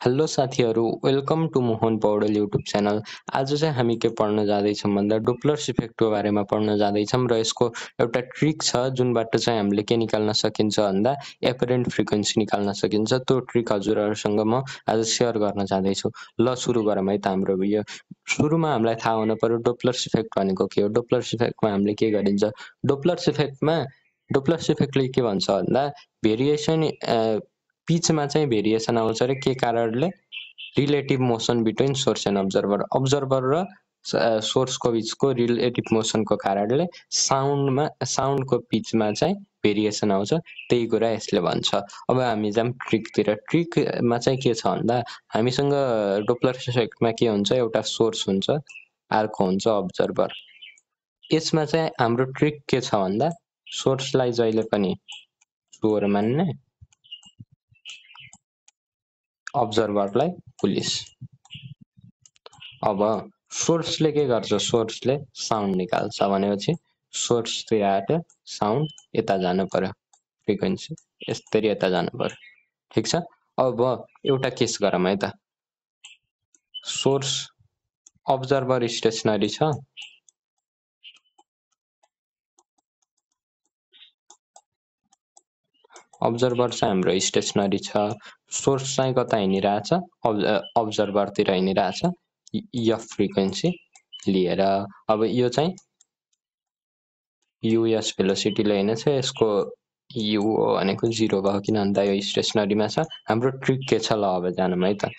Hello साथीहरू, welcome to Mohan Paudel YouTube channel. आज चाहिँ हामी के पढ्न जाँदैछौँ भन्दा डोप्लर्स इफेक्टको बारेमा पढ्न जाँदैछौँ र यसको एउटा ट्रिक छ जुनबाट चाहिँ हामीले के निकाल्न सकिन्छ भन्दा एपरेन्ट फ्रिक्वेन्सी निकाल्न सकिन्छ। त्यो ट्रिक हजुरहरूसँग म आज सेयर गर्न जाँदैछु। ल सुरु गरौँ है त हाम्रो भिडियो। सुरुमा हामीलाई थाहा हुनु पर्यो डोप्लर्स इफेक्ट भनेको के हो। डोप्लर्स इफेक्टमा हामीले के गरिन्छ, डोप्लर्स इफेक्टले के भन्छ भन्दा भेरिएसन पिचमा चाहिँ भेरिएसन आउँछ र के कारणले relative motion between source and observer र सोर्सको बिचको रिलेटिभ मोसनको कारणले साउन्डको पिचमा चाहिँ भेरिएसन आउँछ। त्यही कुरा यसले भन्छ। अब हामी जाम ट्रिकतिर। ट्रिकमा चाहिँ के छ भन्दा हामीसँग डोप्लर्स इफेक्टमा के हुन्छ, एउटा सोर्स हुन्छ, अर्को हुन्छ अब्जर्भर। यसमा चाहिँ हाम्रो ट्रिक के छ भन्दा सोर्सलाई जहिले पनि चोर मान्ने, अब्जर्भरलाई पुलिस। अब सोर्सले के गर्छ, सोर्सले साउन्ड निकाल्छ भनेपछि सोर्सतिर साउन्ड यता जानु पर्यो, फ्रिक्वेन्सी यसरी यता जानु पर्यो। ठिक छ। अब एउटा केस गरौँ है त। सोर्स अब्जर्भर स्टेसनरी छ, अब्जर्भर चाहिँ हाम्रो स्टेसनरी छ, सोर्स चाहिँ कता हिँडिरहेछ, अब्जर्भरतिर हिँडिरहेछ एफ फ्रिक्वेन्सी लिएर। अब यो चाहिँ यूएस भेलोसिटीले हिँडेछ, यसको यु भनेको 0 भयो किन भन्दा यो स्टेसनरीमा छ। हाम्रो ट्रिक के छ, ल अब जानौँ है त।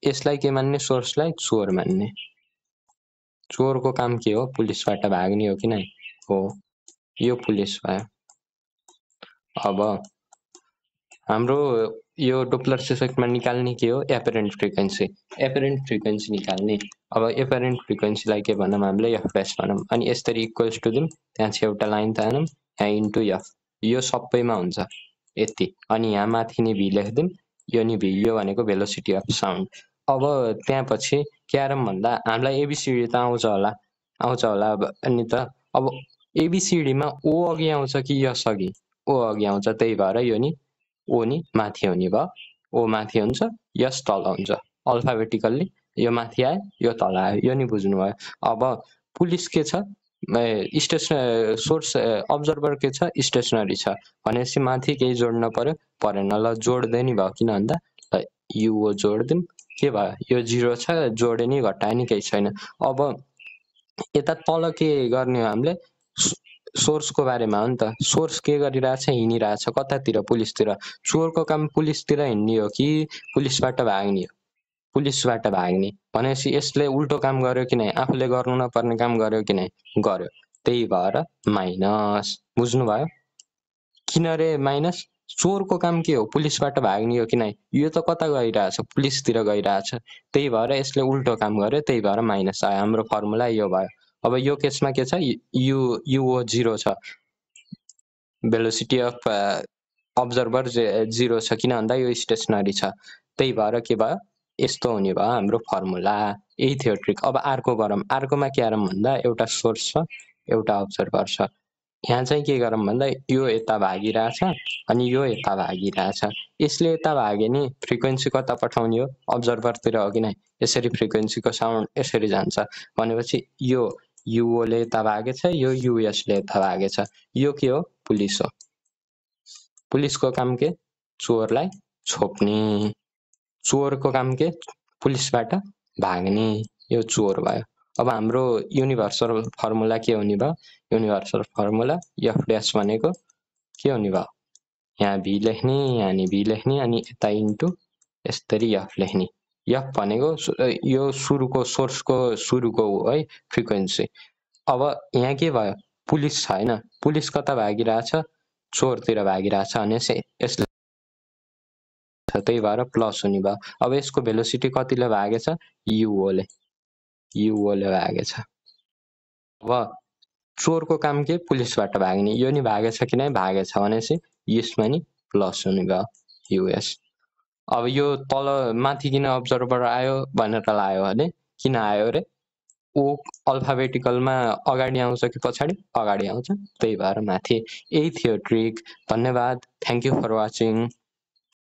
यसलाई के मान्ने, सोर्सलाई चोर मान्ने। चोरको काम के हो, पुलिसबाट भाग्ने हो कि नै हो, यो पुलिस भयो। अब हाम्रो यो डोप्लर्स इफेक्टमा निकाल्ने के हो, एपरेन्ट फ्रिक्वेन्सी निकाल्ने। अब एपरेन्ट फ्रिक्वेन्सीलाई के भनौँ हामीले, एफ डैश भनौँ। अनि यसरी इक्वल्स टु दिउँ, त्यहाँ चाहिँ एउटा लाइन तानौँ, यहाँ इन्टु एफ, यो सबैमा हुन्छ यति। अनि यहाँ माथि नि भी लेखिदिउँ, यो नि भी, यो भनेको भेलोसिटी अफ साउन्ड। अब त्यहाँपछि क्यारम भन्दा हामीलाई एबिसिडी त आउँछ होला अनि त। अब एबिसिडीमा ओ अघि आउँछ कि यस अघि, ओ अघि आउँछ, त्यही भएर यो नि ओ नि माथि हुने भयो। ओ माथि हुन्छ, यस तल हुन्छ। अल्फाबेटिकल्ली यो माथि आयो, यो तल आयो, यो नि बुझ्नुभयो। अब पुलिस के छ, सोर्स अब्जर्भर के छ, स्टेसनरी छ भनेपछि माथि केही जोड्न परेन। ल जोड्दै नि भयो किन भन्दा युओ जोडिदिउँ, के भयो, यो 0 छ, जोडे नि घटाए नि केही छैन। अब यता तल के गर्ने हो हामीले, सोर्सको बारेमा हो नि त। सोर्स के गरिरहेछ, हिँडिरहेछ कतातिर, पुलिसतिर। चोरको काम पुलिसतिर हिँड्ने हो कि पुलिसबाट भाग्ने हो, पुलिसबाट भाग्ने भनेपछि यसले उल्टो काम गर्यो कि नै, आफूले गर्नु नपर्ने काम गर्यो कि नै, गर्यो। त्यही भएर माइनस। बुझ्नुभयो किन रे माइनस? चोरको काम के हो, पुलिसबाट भाग्ने हो कि नै, यो त कता गइरहेछ, पुलिसतिर गइरहेछ। त्यही भएर यसले उल्टो काम गर्यो, त्यही भएर माइनस आयो। हाम्रो फर्मुला यो भयो। अब यो केसमा के छ, युओ 0 छ, भेलोसिटी अफ अब्जर्भर 0 छ किन भन्दा यो स्टेसनरी छ। त्यही भएर के भयो, यस्तो हुने भयो हाम्रो फर्मुला। यही थियो ट्रिक। अब अर्को गरौँ। अर्कोमा के गरौँ भन्दा एउटा सोर्स छ, एउटा अब्जर्भर छ। यहाँ चाहिँ के गरौँ भन्दा यो यता भागिरहेछ अनि यो यता भागिरहेछ। यसले यता भागे नि फ्रिक्वेन्सी कता पठाउने हो, अब्जर्भरतिर हो कि नै। यसरी फ्रिक्वेन्सीको साउन्ड यसरी जान्छ भनेपछि यो युओले यता भागेछ, यो युएसले यता भागेछ। यो के हो, पुलिस हो। पुलिसको काम के, चोरलाई छोप्ने। चोरको काम के, पुलिसबाट भाग्ने। यो चोर भयो। अब हाम्रो युनिभर्सल फर्मुला के हुने भयो, युनिभर्सल फर्मुला एफ डैश भनेको के हुने भयो, यहाँ भी लेख्ने, यहाँ नि भी लेख्ने, अनि यता इन्टु यसरी एफ लेख्ने। एफ भनेको यो सुरुको, सोर्सको सुरुको हो है फ्रिक्वेन्सी। अब यहाँ के भयो, पुलिस छ हैन, पुलिस कता भागिरहेछ, चोरतिर भागिरहेछ भनेपछि यसले, त्यही भएर प्लस हुने भयो। अब यसको भेलोसिटी कतिले भागेछ, युओले भागेछ। अब चोरको काम के, पुलिसबाट भाग्ने। यो नि भागेछ कि नै, भागेछ भनेपछि यसमा नि प्लस हुने भयो, युएस। अब यो तल माथि किन अब्जर्भर आयो भनेर लायो भने, किन आयो रे, ओ अल्फाबेटिकलमा अगाडि आउँछ कि पछाडि, अगाडि आउँछ, त्यही भएर माथि। यही थियो ट्रिक। धन्यवाद। Thank you for watching.